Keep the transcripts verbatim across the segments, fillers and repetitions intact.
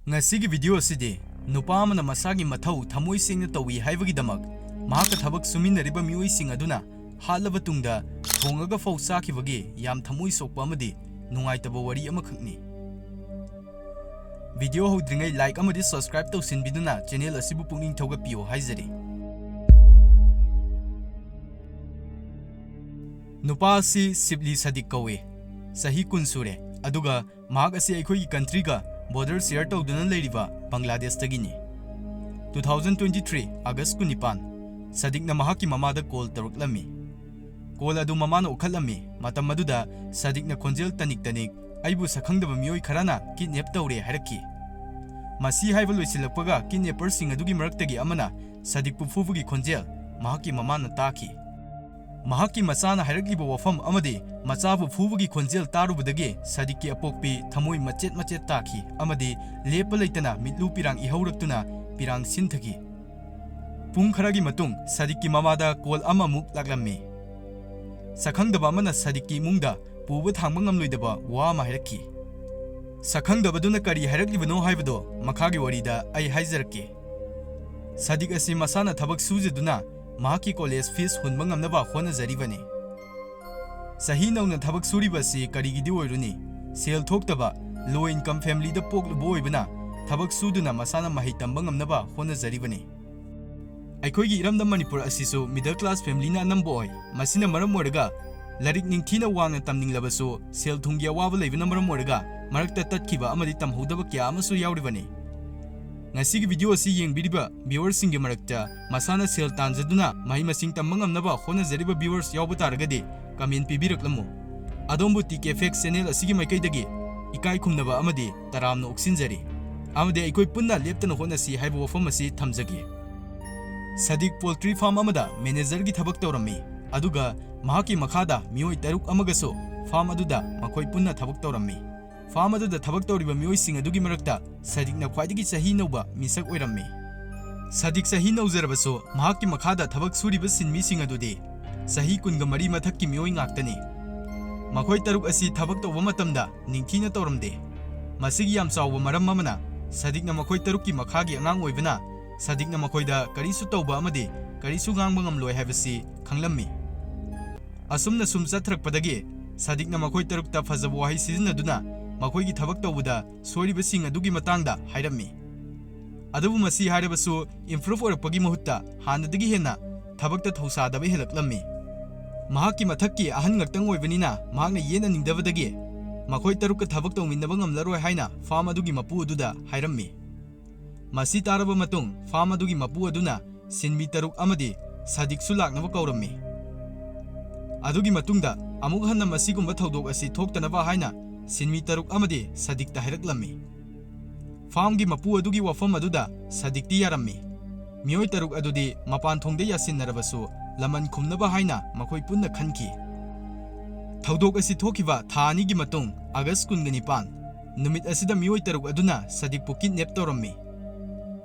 ꯉꯁꯤꯒꯤ ꯚꯤꯗꯤꯑꯣ ꯑꯁꯤꯗꯤ ꯅꯨꯄꯥ ꯑꯃꯅ ꯃꯁꯥꯒꯤ ꯃꯊꯧ ꯊꯃꯣꯏ ꯁꯦꯡꯅ ꯇꯧꯏ ꯍꯥꯏꯕꯒꯤꯗꯃꯛ ꯃꯍꯥꯛꯀ ꯊꯕꯛ ꯁꯨꯃꯤꯟꯅꯔꯤꯕ ꯃꯤꯑꯣꯏꯁꯤꯡ ꯑꯗꯨꯅ ꯍꯥꯠꯂꯕ ꯇꯨꯡꯗ ꯊꯣꯡꯉꯒ ꯐꯥꯎ ꯆꯥꯈꯤꯕꯒꯤ ꯌꯥꯝ ꯊꯃꯣꯏ ꯁꯣꯛꯄ ꯑꯃꯗꯤ ꯅꯨꯡꯉꯥꯏꯇꯕ ꯋꯥꯔꯤ ꯑꯃꯈꯛꯅꯤ꯫ ꯚꯤꯗꯤꯑꯣ ꯍꯧꯗ꯭ꯔꯤꯉꯩ ꯂꯥꯏꯛ ꯑꯃꯗꯤ ꯁꯕꯁꯀ꯭ꯔꯥꯏꯕ ꯇꯧꯁꯤꯟꯕꯤꯗꯨꯅ ꯆꯦꯅꯦꯜ ꯑꯁꯤꯕꯨ ꯄꯨꯛꯅꯤꯡ ꯊꯧꯒꯠꯄꯤꯌꯨ ꯍꯥꯏꯖꯔꯤ꯫ ꯅꯨꯄꯥ ꯑꯁꯤ ꯁꯤꯕꯂꯤ ꯁꯥꯗꯤꯛ ꯀꯧꯏ꯫ ꯆꯍꯤ ꯀꯨꯟ ꯁꯨꯔꯦ, ꯑꯗꯨꯒ ꯃꯍꯥꯛ ꯑꯁꯤ ꯑꯩꯈꯣꯏꯒꯤ ꯀꯟꯇ꯭ꯔꯤꯒ ꯕꯣꯔꯗꯔ ꯁꯤꯌꯔ ꯇꯧꯗꯨꯅ ꯂꯩꯔꯤꯕ ꯕꯪꯒ꯭ꯂꯥꯗꯦꯁꯇꯒꯤꯅꯤ꯫ Two thousand twenty three August ꯀꯨꯟꯅꯤꯄꯥꯟ, ꯁꯥꯗꯤꯛꯅ ꯃꯍꯥꯛꯀꯤ ꯃꯃꯥꯗ ꯀꯣꯜ ꯇꯧꯔꯛꯂꯝꯃꯤ꯫ ꯀꯣꯜ ꯑꯗꯨ ꯃꯃꯥꯅ ꯎꯈꯠꯂꯝꯃꯤ꯫ ꯃꯇꯝ ꯑꯗꯨꯗ ꯁꯥꯗꯤꯛꯅ ꯈꯣꯟꯖꯦꯜ ꯇꯅꯤꯛ ꯇꯅꯤꯛ, "ꯑꯩꯕꯨ ꯁꯛꯈꯪꯗꯕ ꯃꯤꯑꯣꯏ ꯈꯔꯅ ꯀꯤꯗꯅꯦꯞ ꯇꯧꯔꯦ" ꯍꯥꯏꯔꯛꯈꯤ꯫ ꯃꯁꯤ ꯍꯥꯏꯕ ꯂꯣꯏꯁꯤꯜꯂꯛꯄꯒ ꯀꯤꯗꯅꯦꯄꯔꯁꯤꯡ ꯑꯗꯨꯒꯤ ꯃꯔꯛꯇꯒꯤ ꯑꯃꯅ ꯁꯥꯗꯤꯛꯄꯨ ꯐꯨꯕꯒꯤ ꯈꯣꯟꯖꯦꯜ ꯃꯍꯥꯛꯀꯤ ꯃꯃꯥꯅ ꯇꯥꯈꯤ꯫ ꯃꯍꯥꯛꯀꯤ ꯃꯆꯥꯅ ꯍꯥꯏꯔꯛꯂꯤꯕ ꯋꯥꯐꯝ ꯑꯃꯗꯤ ꯃꯆꯥꯕꯨ ꯐꯨꯕꯒꯤ ꯈꯣꯟꯖꯦꯜ ꯇꯥꯔꯨꯕꯗꯒꯤ ꯁꯥꯗꯤꯛꯀꯤ ꯑꯄꯣꯛꯄꯤ ꯊꯃꯣꯏ ꯃꯆꯦꯠ ꯃꯆꯦꯠ ꯇꯥꯈꯤ ꯑꯃꯗꯤ ꯂꯦꯞꯄ ꯂꯩꯇꯅ ꯃꯤꯠꯂꯨ ꯄꯤꯔꯥꯡ ꯏꯍꯧꯔꯛꯇꯨꯅ ꯄꯤꯔꯥꯡ ꯁꯤꯟꯊꯈꯤ꯫ ꯄꯨꯡ ꯈꯔꯒꯤ ꯃꯇꯨꯡ ꯁꯥꯗꯤꯛꯀꯤ ꯃꯃꯥꯗ ꯀꯣꯜ ꯑꯃꯃꯨꯛ ꯂꯥꯛꯂꯝꯃꯤ꯫ ꯁꯛꯈꯪꯗꯕ ꯑꯃꯅ ꯁꯥꯗꯤꯛꯀꯤ ꯏꯃꯨꯡꯗ ꯄꯨꯕ ꯊꯥꯡꯕ ꯉꯝꯂꯣꯏꯗꯕ ꯋꯥ ꯑꯃ ꯍꯥꯏꯔꯛꯈꯤ꯫ ꯁꯛꯈꯪꯗꯕꯗꯨꯅ ꯀꯔꯤ ꯍꯥꯏꯔꯛꯂꯤꯕꯅꯣ ꯍꯥꯏꯕꯗꯣ ꯃꯈꯥꯒꯤ ꯋꯥꯔꯤꯗ ꯑꯩ ꯍꯥꯏꯖꯔꯛꯀꯦ꯫ ꯁꯥꯗꯤꯛ ꯑꯁꯤ ꯃꯁꯥꯅ ꯊꯕꯛ ꯁꯨꯖꯗꯨꯅ ꯃꯍꯥꯛꯀꯤ ꯀꯣꯂꯦꯖ ꯐꯤꯁ ꯍꯨꯟꯕ ꯉꯝꯅꯕ ꯍꯣꯠꯅꯖꯔꯤꯕꯅꯤ꯫ ꯆꯍꯤ ꯅꯧꯅ ꯊꯕꯛ ꯁꯨꯔꯤꯕ ꯑꯁꯤ ꯀꯔꯤꯒꯤꯗꯤ ꯑꯣꯏꯔꯨꯅꯤ? ꯁꯦꯜ ꯊꯣꯛꯇꯕ, ꯂꯣ ꯏꯟꯀꯝ ꯐꯦꯃꯤꯂꯤꯗ ꯄꯣꯛꯂꯨꯕ ꯑꯣꯏꯕꯅ ꯊꯕꯛ ꯁꯨꯗꯨꯅ ꯃꯁꯥꯅ ꯃꯍꯩ ꯇꯝꯕ ꯉꯝꯅꯕ ꯍꯣꯠꯅꯖꯔꯤꯕꯅꯤ꯫ ꯑꯩꯈꯣꯏꯒꯤ ꯏꯔꯝꯗꯝ ꯃꯅꯤꯄꯨꯔ ꯑꯁꯤꯁꯨ ꯃꯤꯗꯜ ꯀ꯭ꯂꯥꯁ ꯐꯦꯃꯤꯂꯤꯅ ꯑꯅꯝꯕ ꯑꯣꯏ꯫ ꯃꯁꯤꯅ ꯃꯔꯝ ꯑꯣꯏꯔꯒ ꯂꯥꯏꯔꯤꯛ ꯅꯤꯡꯊꯤꯅ ꯋꯥꯡꯅ ꯇꯝꯅꯤꯡꯂꯕꯁꯨ ꯁꯦꯜ ꯊꯨꯝꯒꯤ ꯑꯋꯥꯕ ꯂꯩꯕꯅ ꯃꯔꯝ ꯑꯣꯏꯔꯒ ꯃꯔꯛꯇ ꯇꯠꯈꯤꯕ ꯑꯃꯗꯤ ꯇꯝꯍꯧꯗꯕ ꯀꯌꯥ ꯑꯃꯁꯨ ꯌꯥꯎꯔꯤꯕꯅꯤ꯫ ꯉꯁꯤꯒꯤ ꯚꯤꯗꯤꯑꯣ ꯑꯁꯤ ꯌꯦꯡꯕꯤꯔꯤꯕ ꯚꯤꯌꯨꯋꯔꯁꯤꯡꯒꯤ ꯃꯔꯛꯇ ꯃꯁꯥꯅ ꯁꯦꯜ ꯇꯥꯟꯖꯗꯨꯅ ꯃꯍꯩ ꯃꯁꯤꯡ ꯇꯝꯕ ꯉꯝꯅꯕ ꯍꯣꯠꯅꯖꯔꯤꯕ ꯚꯤꯌꯨꯋꯔꯁ ꯌꯥꯎꯕ ꯇꯥꯔꯒꯗꯤ ꯀꯃꯦꯟ ꯄꯤꯕꯤꯔꯛꯂꯝꯃꯨ꯫ ꯑꯗꯣꯝꯕꯨ ꯇꯤ ꯀꯦ ꯐꯦꯛꯁ ꯆꯦꯅꯦꯜ ꯑꯁꯤꯒꯤ ꯃꯥꯏꯀꯩꯗꯒꯤ ꯏꯀꯥꯏ ꯈꯨꯝꯅꯕ ꯑꯃꯗꯤ ꯇꯔꯥꯝꯅ ꯑꯣꯛꯁꯤꯟꯖꯔꯤ꯫ ꯑꯃꯗꯤ ꯑꯩꯈꯣꯏ ꯄꯨꯟꯅ ꯂꯦꯞꯇꯅ ꯍꯣꯠꯅꯁꯤ ꯍꯥꯏꯕ ꯋꯥꯐꯝ ꯑꯁꯤ ꯊꯝꯖꯒꯦ꯫ ꯁꯥꯗꯤꯛ ꯄꯣꯜꯇ꯭ꯔꯤ ꯐꯥꯔꯝ ꯑꯃꯗ ꯃꯦꯅꯦꯖꯔꯒꯤ ꯊꯕꯛ ꯇꯧꯔꯝꯃꯤ, ꯑꯗꯨꯒ ꯃꯍꯥꯛꯀꯤ ꯃꯈꯥꯗ ꯃꯤꯑꯣꯏ ꯇꯔꯨꯛ ꯑꯃꯒꯁꯨ ꯐꯥꯔꯝ ꯑꯗꯨꯗ ꯃꯈꯣꯏ ꯄꯨꯟꯅ ꯊꯕꯛ ꯇꯧꯔꯝꯃꯤ꯫ ꯐꯥꯔꯝ ꯑꯗꯨꯗ ꯊꯕꯛ ꯇꯧꯔꯤꯕ ꯃꯤꯑꯣꯏꯁꯤꯡ ꯑꯗꯨꯒꯤ ꯃꯔꯛꯇ ꯁꯥꯗꯤꯛꯅ ꯈ꯭ꯋꯥꯏꯗꯒꯤ ꯆꯍꯤ ꯅꯧꯕ ꯃꯤꯁꯛ ꯑꯣꯏꯔꯝꯃꯤ꯫ ꯁꯥꯗꯤꯛ ꯆꯍꯤ ꯅꯧꯖꯔꯕꯁꯨ ꯃꯍꯥꯛꯀꯤ ꯃꯈꯥꯗ ꯊꯕꯛ ꯁꯨꯔꯤꯕ ꯁꯤꯟꯃꯤꯁꯤꯡ ꯑꯗꯨꯗꯤ ꯆꯍꯤ ꯀꯨꯟꯒ ꯃꯔꯤ ꯃꯊꯛꯀꯤ ꯃꯤꯑꯣꯏ ꯉꯥꯛꯇꯅꯤ꯫ ꯃꯈꯣꯏ ꯇꯔꯨꯛ ꯑꯁꯤ ꯊꯕꯛ ꯇꯧꯕ ꯃꯇꯝꯗ ꯅꯤꯡꯊꯤꯅ ꯇꯧꯔꯝꯗꯦ꯫ ꯃꯁꯤꯒꯤ ꯌꯥꯝ ꯆꯥꯎꯕ ꯃꯔꯝ ꯑꯃꯅ ꯁꯥꯗꯤꯛꯅ ꯃꯈꯣꯏ ꯇꯔꯨꯛꯀꯤ ꯃꯈꯥꯒꯤ ꯑꯉꯥꯡ ꯑꯣꯏꯕꯅ ꯁꯥꯗꯤꯛꯅ ꯃꯈꯣꯏꯗ ꯀꯔꯤꯁꯨ ꯇꯧꯕ ꯑꯃꯗꯤ ꯀꯔꯤꯁꯨ ꯉꯥꯡꯕ ꯉꯝꯂꯣꯏ ꯍꯥꯏꯕꯁꯤ ꯈꯪꯂꯝꯃꯤ꯫ ꯑꯁꯨꯝꯅ ꯁꯨꯝ ꯆꯠꯊꯔꯛꯄꯗꯒꯤ ꯁꯥꯗꯤꯛꯅ ꯃꯈꯣꯏ ꯇꯔꯨꯛꯇ ꯐꯖꯕ ꯋꯥꯍꯩ ꯁꯤꯖꯤꯟꯅꯗꯨꯅ ꯃꯈꯣꯏꯒꯤ ꯊꯕꯛ ꯇꯧꯕꯗ ꯁꯣꯏꯔꯤꯕꯁꯤꯡ ꯑꯗꯨꯒꯤ ꯃꯇꯥꯡꯗ ꯍꯥꯏꯔꯝꯃꯤ꯫ ꯑꯗꯨꯕꯨ ꯃꯁꯤ ꯍꯥꯏꯔꯕꯁꯨ improve ꯑꯣꯏꯔꯛꯄꯒꯤ ꯃꯍꯨꯠꯇ ꯍꯥꯟꯅꯗꯒꯤ ꯍꯦꯟꯅ ꯊꯕꯛꯇ ꯊꯧꯁꯥꯗꯕ ꯍꯦꯜꯂꯛꯂꯝꯃꯤ꯫ ꯃꯍꯥꯛꯀꯤ ꯃꯊꯛꯀꯤ ꯑꯍꯟ ꯉꯥꯛꯇꯪ ꯑꯣꯏꯕꯅꯤꯅ ꯃꯍꯥꯛꯅ ꯌꯦꯠꯅꯅꯤꯡꯗꯕꯗꯒꯤ ꯃꯈꯣꯏ ꯇꯔꯨꯛꯀ ꯊꯕꯛ ꯇꯧꯃꯤꯟꯅꯕ ꯉꯝꯂꯔꯣꯏ ꯍꯥꯏꯅ ꯐꯥꯔꯝ ꯑꯗꯨꯒꯤ ꯃꯄꯨ ꯑꯗꯨꯗ ꯍꯥꯏꯔꯝꯃꯤ꯫ ꯃꯁꯤ ꯇꯥꯔꯕ ꯃꯇꯨꯡ ꯐꯥꯔꯝ ꯑꯗꯨꯒꯤ ꯃꯄꯨ ꯑꯗꯨꯅ ꯁꯤꯟꯃꯤ ꯇꯔꯨꯛ ꯑꯃꯗꯤ ꯁꯥꯗꯤꯛꯁꯨ ꯂꯥꯛꯅꯕ ꯀꯧꯔꯝꯃꯤ꯫ ꯑꯗꯨꯒꯤ ꯃꯇꯨꯡꯗ ꯑꯃꯨꯛ ꯍꯟꯅ ꯃꯁꯤꯒꯨꯝꯕ ꯊꯧꯗꯣꯛ ꯑꯁꯤ ꯊꯣꯛꯇꯅꯕ ꯍꯥꯏꯅ ꯁꯤꯟꯃꯤ ꯇꯔꯨꯛ ꯑꯃꯗꯤ ꯁꯥꯗꯤꯛꯇ ꯍꯥꯏꯔꯛꯂꯝꯃꯤ꯫ ꯐꯥꯔꯝꯒꯤ ꯃꯄꯨ ꯑꯗꯨꯒꯤ ꯋꯥꯐꯝ ꯑꯗꯨꯗ ꯁꯥꯗꯤꯛꯇꯤ ꯌꯥꯔꯝꯃꯤ꯫ ꯃꯤꯑꯣꯏ ꯇꯔꯨꯛ ꯑꯗꯨꯗꯤ ꯃꯄꯥꯟ ꯊꯣꯡꯗ ꯌꯥꯁꯤꯟꯅꯔꯕꯁꯨ ꯂꯃꯟ ꯈꯨꯝꯅꯕ ꯍꯥꯏꯅ ꯃꯈꯣꯏ ꯄꯨꯟꯅ ꯈꯟꯈꯤ꯫ ꯊꯧꯗꯣꯛ ꯑꯁꯤ ꯊꯣꯛꯈꯤꯕ ꯊꯥ ꯑꯅꯤꯒꯤ ꯃꯇꯨꯡ ꯑꯥꯒꯁ ꯀꯨꯟꯒ ꯅꯤꯄꯥꯟ ꯅꯨꯃꯤꯠ ꯑꯁꯤꯗ ꯃꯤꯑꯣꯏ ꯇꯔꯨꯛ ꯑꯗꯨꯅ ꯁꯥꯗꯤꯛꯄꯨ ꯀꯤꯗꯅꯦꯞ ꯇꯧꯔꯝꯃꯤ꯫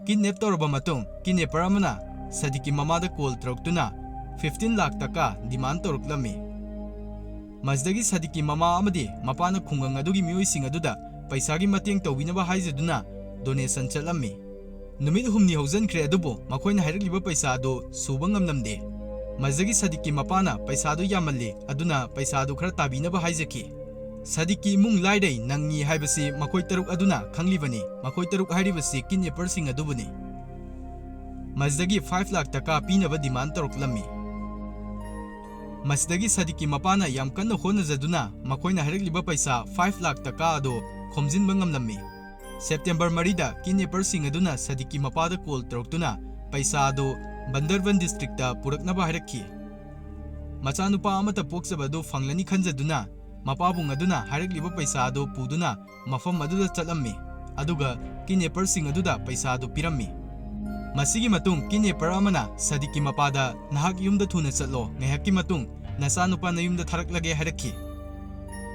ꯀꯤꯗꯅꯦꯞ ꯇꯧꯔꯕ ꯃꯇꯨꯡ ꯀꯤꯗꯅꯦꯄꯔ ꯑꯃꯅ ꯁꯥꯗꯤꯛꯀꯤ ꯃꯃꯥꯗ ꯀꯣꯜ ꯇꯧꯔꯛꯇꯨꯅ ꯐꯤꯐꯇꯤꯟ ꯂꯥꯈ ꯇꯀꯥ ꯗꯤꯃꯥꯟ ꯇꯧꯔꯛꯂꯝꯃꯤ꯫ ꯃꯁꯤꯗꯒꯤ ꯁꯥꯗꯤꯛꯀꯤ ꯃꯃꯥ ꯑꯃꯗꯤ ꯃꯄꯥꯅ ꯈꯨꯡꯒꯪ ꯑꯗꯨꯒꯤ ꯃꯤꯑꯣꯏꯁꯤꯡ ꯑꯗꯨꯗ ꯄꯩꯁꯥꯒꯤ ꯃꯇꯦꯡ ꯇꯧꯕꯤꯅꯕ ꯍꯥꯏꯖꯗꯨꯅ ꯗꯣꯅꯦꯁꯟ ꯆꯠꯂꯝꯃꯤ꯫ ꯅꯨꯃꯤꯠ ꯍꯨꯝꯅꯤ ꯍꯧꯖꯤꯟꯈ꯭ꯔꯦ, ꯑꯗꯨꯕꯨ ꯃꯈꯣꯏꯅ ꯍꯥꯏꯔꯛꯂꯤꯕ ꯄꯩꯁꯥ ꯑꯗꯨ ꯁꯨꯕ ꯉꯝꯂꯝꯗꯦ꯫ ꯃꯁꯤꯗꯒꯤ ꯁꯥꯗꯤꯛꯀꯤ ꯃꯄꯥꯅ ꯄꯩꯁꯥꯗꯨ ꯌꯥꯝꯃꯜꯂꯤ, ꯑꯗꯨꯅ ꯄꯩꯁꯥꯗꯨ ꯈꯔ ꯇꯥꯕꯤꯅꯕ ꯍꯥꯏꯖꯈꯤ꯫ ꯁꯥꯗꯤꯛꯀꯤ ꯏꯃꯨꯡ ꯂꯥꯏꯔꯩ ꯅꯪꯉꯤ ꯍꯥꯏꯕꯁꯤ ꯃꯈꯣꯏ ꯇꯔꯨꯛ ꯑꯗꯨꯅ ꯈꯪꯂꯤꯕꯅꯤ꯫ ꯃꯈꯣꯏ ꯇꯔꯨꯛ ꯍꯥꯏꯔꯤꯕꯁꯤ ꯀꯤꯗꯅꯦꯄꯔꯁꯤꯡ ꯑꯗꯨꯕꯨꯅꯤ꯫ ꯃꯁꯤꯗꯒꯤ ꯐꯥꯏꯚ ꯂꯥꯈ ꯇꯀꯥ ꯄꯤꯅꯕ ꯗꯤꯃꯥꯟ ꯇꯧꯔꯛꯂꯝꯃꯤ꯫ ꯃꯁꯤꯗꯒꯤ ꯁꯥꯗꯤꯛꯀꯤ ꯃꯄꯥꯅ ꯌꯥꯝ ꯀꯟꯅ ꯍꯣꯠꯅꯖꯗꯨꯅ ꯃꯈꯣꯏꯅ ꯍꯥꯏꯔꯛꯂꯤꯕ ꯄꯩꯁꯥ ꯐꯥꯏꯚ ꯂꯥꯈ ꯇꯀꯥ ꯑꯗꯨ ꯈꯣꯝꯖꯤꯟꯕ ꯉꯝꯂꯝꯃꯤ꯫ ꯁꯦꯞꯇꯦꯝꯕꯔ ꯃꯔꯤꯗ ꯀꯤꯗꯅꯦꯄꯔꯁꯤꯡ ꯑꯗꯨꯅ ꯁꯥꯗꯤꯛꯀꯤ ꯃꯄꯥꯗ ꯀꯣꯜ ꯇꯧꯔꯛꯇꯨꯅ ꯄꯩꯁꯥ ꯑꯗꯨ ꯕꯟꯗꯔꯕꯟ ꯗꯤꯁꯇ꯭ꯔꯤꯛꯇ ꯄꯨꯔꯛꯅꯕ ꯍꯥꯏꯔꯛꯈꯤ꯫ ꯃꯆꯥꯅꯨꯄꯥ ꯑꯃꯠꯇ ꯄꯣꯛꯆꯕ ꯑꯗꯨ ꯐꯪꯂꯅꯤ ꯈꯟꯖꯗꯨꯅ ꯃꯄꯥꯕꯨꯡ ꯑꯗꯨꯅ ꯍꯥꯏꯔꯛꯂꯤꯕ ꯄꯩꯁꯥ ꯑꯗꯨ ꯄꯨꯗꯨꯅ ꯃꯐꯝ ꯑꯗꯨꯗ ꯆꯠꯂꯝꯃꯤ꯫ ꯑꯗꯨꯒ ꯀꯤꯗꯅꯦꯄꯔꯁꯤꯡ ꯑꯗꯨꯗ ꯄꯩꯁꯥ ꯑꯗꯨ ꯄꯤꯔꯝꯃꯤ꯫ ꯃꯁꯤꯒꯤ ꯃꯇꯨꯡ ꯀꯤꯗꯅꯦꯄꯔ ꯑꯃꯅ ꯁꯥꯗꯤꯛꯀꯤ ꯃꯄꯥꯗ, "ꯅꯍꯥꯛ ꯌꯨꯝꯗ ꯊꯨꯅ ꯆꯠꯂꯣ, ꯉꯥꯏꯍꯥꯛꯀꯤ ꯃꯇꯨꯡ ꯅꯆꯥꯅꯨꯄꯥ ꯅꯌꯨꯝꯗ ꯊꯥꯔꯛꯂꯒꯦ" ꯍꯥꯏꯔꯛꯈꯤ꯫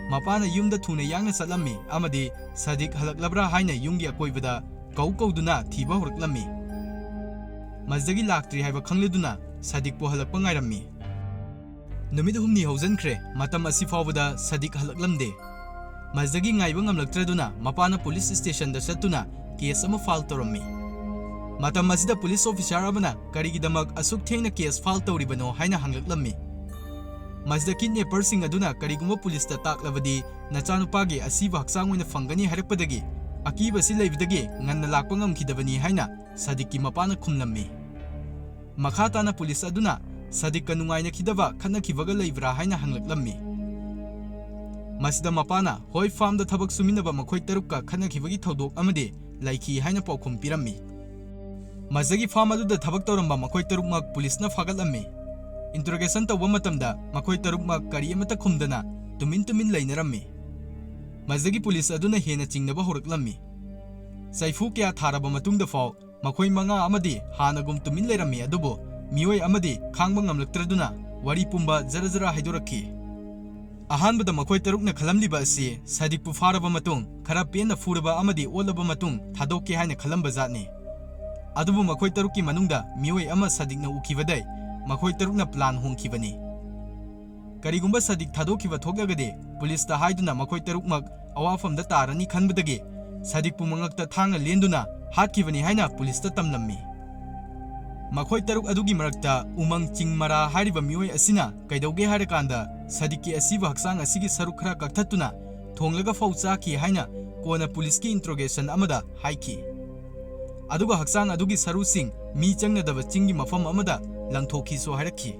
ꯃꯄꯥꯅ ꯌꯨꯝꯗ ꯊꯨꯅ ꯌꯥꯡꯅ ꯆꯠꯂꯝꯃꯤ ꯑꯃꯗꯤ ꯁꯥꯗꯤꯛ ꯍꯜꯂꯛꯂꯕ꯭ꯔꯥ ꯍꯥꯏꯅ ꯌꯨꯝꯒꯤ ꯑꯀꯣꯏꯕꯗ ꯀꯧ ꯀꯧꯗꯨꯅ ꯊꯤꯕ ꯍꯧꯔꯛꯂꯝꯃꯤ꯫ ꯃꯁꯤꯗꯒꯤ ꯂꯥꯛꯇ꯭ꯔꯤ ꯍꯥꯏꯕ ꯈꯪꯂꯗꯨꯅ ꯁꯥꯗꯤꯛꯄꯨ ꯍꯜꯂꯛꯄ ꯉꯥꯏꯔꯝꯃꯤ꯫ ꯅꯨꯃꯤꯠ ꯍꯨꯝꯅꯤ ꯍꯧꯖꯤꯟꯈ꯭ꯔꯦ, ꯃꯇꯝ ꯑꯁꯤ ꯐꯥꯎꯕꯗ ꯁꯥꯗꯤꯛ ꯍꯜꯂꯛꯂꯝꯗꯦ꯫ ꯃꯁꯤꯗꯒꯤ ꯉꯥꯏꯕ ꯉꯝꯂꯛꯇ꯭ꯔꯗꯨꯅ ꯃꯄꯥꯅ ꯄꯨꯂꯤꯁ ꯁ꯭ꯇꯦꯁꯟꯗ ꯆꯠꯇꯨꯅ ꯀꯦꯁ ꯑꯃ ꯐꯥꯏꯜ ꯇꯧꯔꯝꯃꯤ꯫ ꯃꯇꯝ ꯑꯁꯤꯗ ꯄꯨꯂꯤꯁ ꯑꯣꯐꯤꯁꯥꯔ ꯑꯃꯅ ꯀꯔꯤꯒꯤꯗꯃꯛ ꯑꯁꯨꯛ ꯊꯦꯡꯅ ꯀꯦꯁ ꯐꯥꯏꯜ ꯇꯧꯔꯤꯕꯅꯣ ꯍꯥꯏꯅ ꯍꯪꯂꯛꯂꯝꯃꯤ꯫ ꯃꯁꯤꯗ ꯀꯤꯗꯅꯦꯄꯔꯁꯤꯡ ꯑꯗꯨꯅ ꯀꯔꯤꯒꯨꯝꯕ ꯄꯨꯂꯤꯁꯇ ꯇꯥꯛꯂꯕꯗꯤ ꯅꯆꯥꯅꯨꯄꯥꯒꯤ ꯑꯁꯤꯕ ꯍꯛꯆꯥꯡ ꯑꯣꯏꯅ ꯐꯪꯒꯅꯤ ꯍꯥꯏꯔꯛꯄꯗꯒꯤ ꯑꯀꯤꯕꯁꯤ ꯂꯩꯕꯗꯒꯤ ꯉꯟꯅ ꯂꯥꯛꯄ ꯉꯝꯈꯤꯗꯕꯅꯤ ꯍꯥꯏꯅ ꯁꯥꯗꯤꯛꯀꯤ ꯃꯄꯥꯅ ꯈꯨꯝꯂꯝꯃꯤ꯫ ꯃꯈꯥ ꯇꯥꯅ ꯄꯨꯂꯤꯁ ꯑꯗꯨꯅ ꯁꯥꯗꯤꯛꯀ ꯅꯨꯡꯉꯥꯏꯅꯈꯤꯗꯕ ꯈꯠꯅꯈꯤꯕꯒ ꯂꯩꯕ꯭ꯔꯥ ꯍꯥꯏꯅ ꯍꯪꯂꯛꯂꯝꯃꯤ꯫ ꯃꯁꯤꯗ ꯃꯄꯥꯅ ꯍꯣꯏ ꯐꯥꯔꯝꯗ ꯊꯕꯛ ꯁꯨꯃꯤꯟꯅꯕ ꯃꯈꯣꯏ ꯇꯔꯨꯛꯀ ꯈꯠꯅꯈꯤꯕꯒꯤ ꯊꯧꯗꯣꯛ ꯑꯃꯗꯤ ꯂꯩꯈꯤ ꯍꯥꯏꯅ ꯄꯥꯎꯈꯨꯝ ꯄꯤꯔꯝꯃꯤ꯫ ꯃꯁꯤꯗꯒꯤ ꯐꯥꯔꯝ ꯑꯗꯨꯗ ꯊꯕꯛ ꯇꯧꯔꯝꯕ ꯃꯈꯣꯏ ꯇꯔꯨꯛꯃꯛ ꯄꯨꯂꯤꯁꯅ ꯐꯥꯒꯠꯂꯝꯃꯤ꯫ ꯏꯟꯇꯔꯣꯒꯦꯁꯟ ꯇꯧꯕ ꯃꯇꯝꯗ ꯃꯈꯣꯏ ꯇꯔꯨꯛꯃꯛ ꯀꯔꯤ ꯑꯃꯠꯇ ꯈꯨꯝꯗꯅ ꯇꯨꯃꯤꯟ ꯇꯨꯃꯤꯟ ꯂꯩꯅꯔꯝꯃꯤ꯫ ꯃꯁꯤꯗꯒꯤ ꯄꯨꯂꯤꯁ ꯑꯗꯨꯅ ꯍꯦꯟꯅ ꯆꯤꯡꯅꯕ ꯍꯧꯔꯛꯂꯝꯃꯤ꯫ ꯆꯩꯐꯨ ꯀꯌꯥ ꯊꯥꯔꯕ ꯃꯇꯨꯡꯗ ꯐꯥꯎ ꯃꯈꯣꯏ ꯃꯉꯥ ꯑꯃꯗꯤ ꯍꯥꯟꯅꯒꯨꯝ ꯇꯨꯃꯤꯟ ꯂꯩꯔꯝꯃꯤ, ꯑꯗꯨꯕꯨ ꯃꯤꯑꯣꯏ ꯑꯃꯗꯤ ꯈꯥꯡꯕ ꯉꯝꯂꯛꯇ꯭ꯔꯗꯨꯅ ꯋꯥꯔꯤ ꯄꯨꯝꯕ ꯖꯔ ꯖꯔ ꯍꯥꯏꯗꯣꯔꯛꯈꯤ꯫ ꯑꯍꯥꯟꯕꯗ ꯃꯈꯣꯏ ꯇꯔꯨꯛꯅ ꯈꯜꯂꯝꯂꯤꯕ ꯑꯁꯤ ꯁꯥꯗꯤꯛꯄꯨ ꯐꯥꯔꯕ ꯃꯇꯨꯡ, ꯈꯔ ꯄꯦꯟꯅ ꯐꯨꯔꯕ ꯑꯃꯗꯤ ꯑꯣꯠꯂꯕ ꯃꯇꯨꯡ ꯊꯥꯗꯣꯛꯀꯦ ꯍꯥꯏꯅ ꯈꯜꯂꯝꯕ ꯖꯥꯠꯅꯤ꯫ ꯑꯗꯨꯕꯨ ꯃꯈꯣꯏ ꯇꯔꯨꯛꯀꯤ ꯃꯅꯨꯡꯗ ꯃꯤꯑꯣꯏ ꯑꯃ ꯁꯥꯗꯤꯛꯅ ꯎꯈꯤꯕꯗꯩ ꯃꯈꯣꯏ ꯇꯔꯨꯛꯅ ꯄ꯭ꯂꯥꯟ ꯍꯣꯡꯈꯤꯕꯅꯤ꯫ ꯀꯔꯤꯒꯨꯝꯕ ꯁꯥꯗꯤꯛ ꯊꯥꯗꯣꯛꯈꯤꯕ ꯊꯣꯛꯂꯒꯗꯤ ꯄꯨꯂꯤꯁꯇ ꯍꯥꯏꯗꯨꯅ ꯃꯈꯣꯏ ꯇꯔꯨꯛꯃꯛ ꯑꯋꯥꯐꯝꯗ ꯇꯥꯔꯅꯤ ꯈꯟꯕꯗꯒꯤ ꯁꯥꯗꯤꯛꯄꯨ ꯃꯉꯛꯇ ꯊꯥꯡꯅ ꯂꯦꯟꯗꯨꯅ ꯍꯥꯠꯈꯤꯕꯅꯤ ꯍꯥꯏꯅ ꯄꯨꯂꯤꯁꯇ ꯇꯝꯂꯝꯃꯤ꯫ ꯃꯈꯣꯏ ꯇꯔꯨꯛ ꯑꯗꯨꯒꯤ ꯃꯔꯛꯇ ꯎꯃꯪ ꯆꯤꯡ ꯃꯔꯥ ꯍꯥꯏꯔꯤꯕ ꯃꯤꯑꯣꯏ ꯑꯁꯤꯅ ꯀꯩꯗꯧꯒꯦ ꯍꯥꯏꯔꯀꯥꯟꯗ ꯁꯥꯗꯤꯛꯀꯤ ꯑꯁꯤꯕ ꯍꯛꯆꯥꯡ ꯑꯁꯤꯒꯤ ꯁꯔꯨꯛ ꯈꯔ ꯀꯛꯊꯠꯇꯨꯅ ꯊꯣꯡꯂꯒ ꯐꯧ ꯆꯥꯈꯤ ꯍꯥꯏꯅ ꯀꯣꯟꯅ ꯄꯨꯂꯤꯁꯀꯤ ꯏꯟꯇ꯭ꯔꯣꯒꯦꯁꯟ ꯑꯃꯗ ꯍꯥꯏꯈꯤ꯫ ꯑꯗꯨꯒ ꯍꯛꯆꯥꯡ ꯑꯗꯨꯒꯤ ꯁꯔꯨꯁꯤꯡ ꯃꯤ ꯆꯪꯅꯗꯕ ꯆꯤꯡꯒꯤ ꯃꯐꯝ ꯑꯃꯗ ꯂꯪꯊꯣꯛꯈꯤꯁꯨ ꯍꯥꯏꯔꯛꯈꯤ꯫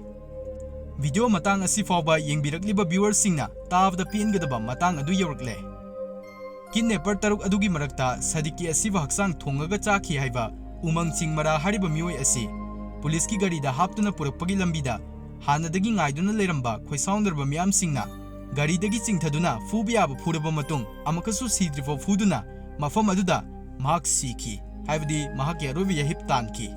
ꯚꯤꯗꯤꯑꯣ ꯃꯇꯥꯡ ꯑꯁꯤ ꯐꯥꯎꯕ ꯌꯦꯡꯕꯤꯔꯛꯂꯤꯕ ꯚ꯭ꯌꯨꯋꯔꯁꯤꯡꯅ ꯇꯥꯕꯗ ꯄꯦꯟꯒꯗꯕ ꯃꯇꯥꯡ ꯑꯗꯨ ꯌꯧꯔꯛꯂꯦ꯫ ꯀꯤꯗꯅꯦꯄꯔ ꯇꯔꯨꯛ ꯑꯗꯨꯒꯤ ꯃꯔꯛꯇ ꯁꯥꯗꯤꯛꯀꯤ ꯑꯁꯤꯕ ꯍꯛꯆꯥꯡ ꯊꯣꯡꯉꯒ ꯆꯥꯈꯤ ꯍꯥꯏꯕ ꯎꯃꯪ ꯆꯤꯡ ꯃꯔꯥ ꯍꯥꯏꯔꯤꯕ ꯃꯤꯑꯣꯏ ꯑꯁꯤ ꯄꯨꯂꯤꯁꯀꯤ ꯒꯥꯔꯤꯗ ꯍꯥꯞꯇꯨꯅ ꯄꯨꯔꯛꯄꯒꯤ ꯂꯝꯕꯤꯗ ꯍꯥꯟꯅꯗꯒꯤ ꯉꯥꯏꯗꯨꯅ ꯂꯩꯔꯝꯕ ꯈꯣꯏꯁꯥꯎꯅꯔꯕ ꯃꯤꯌꯥꯝꯁꯤꯡꯅ ꯒꯥꯔꯤꯗꯒꯤ ꯆꯤꯡꯊꯗꯨꯅ ꯐꯨꯕ ꯌꯥꯕ ꯐꯨꯔꯕ ꯃꯇꯨꯡ ꯑꯃꯨꯛꯀꯁꯨ ꯁꯤꯗ꯭ꯔꯤꯐꯥꯎ ꯐꯨꯗꯨꯅ ꯃꯐꯝ ꯑꯗꯨꯗ ꯃꯍꯥꯛ ꯁꯤꯈꯤ, ꯍꯥꯏꯕꯗꯤ ꯃꯍꯥꯛꯀꯤ ꯑꯔꯣꯏꯕ ꯌꯥꯍꯤꯞ ꯇꯥꯟꯈꯤ꯫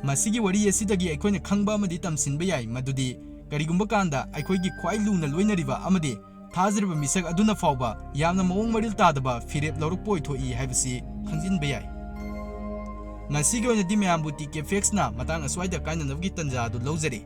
ꯃꯁꯤꯒꯤ ꯋꯥꯔꯤ ꯑꯁꯤꯗꯒꯤ ꯑꯩꯈꯣꯏꯅ ꯈꯪꯕ ꯑꯃꯗꯤ ꯇꯝꯁꯤꯟꯕ ꯌꯥꯏ, ꯃꯗꯨꯗꯤ ꯀꯔꯤꯒꯨꯝꯕ ꯀꯥꯟꯗ ꯑꯩꯈꯣꯏꯒꯤ ꯈ꯭ꯋꯥꯏ ꯂꯨꯅ ꯂꯣꯏꯅꯔꯤꯕ ꯑꯃꯗꯤ ꯊꯥꯖꯔꯤꯕ ꯃꯤꯁꯛ ꯑꯗꯨꯅ ꯐꯥꯎꯕ ꯌꯥꯝꯅ ꯃꯑꯣꯡ ꯃꯔꯤꯜ ꯇꯥꯗꯕ ꯐꯤꯔꯦꯞ ꯂꯧꯔꯛꯄ ꯑꯣꯏꯊꯣꯛꯏ ꯍꯥꯏꯕꯁꯤ ꯈꯪꯖꯤꯟꯕ ꯌꯥꯏ꯫ ꯉꯁꯤꯒꯤ ꯑꯣꯏꯅꯗꯤ ꯃꯌꯥꯝꯕꯨ ꯇꯤ ꯀꯦ ꯐꯦꯛꯁꯅ ꯃꯇꯥꯡ ꯑꯁ꯭ꯋꯥꯏꯗ ꯀꯥꯏꯅꯅꯕꯒꯤ ꯇꯟꯖꯥ ꯑꯗꯨ ꯂꯧꯖꯔꯤ꯫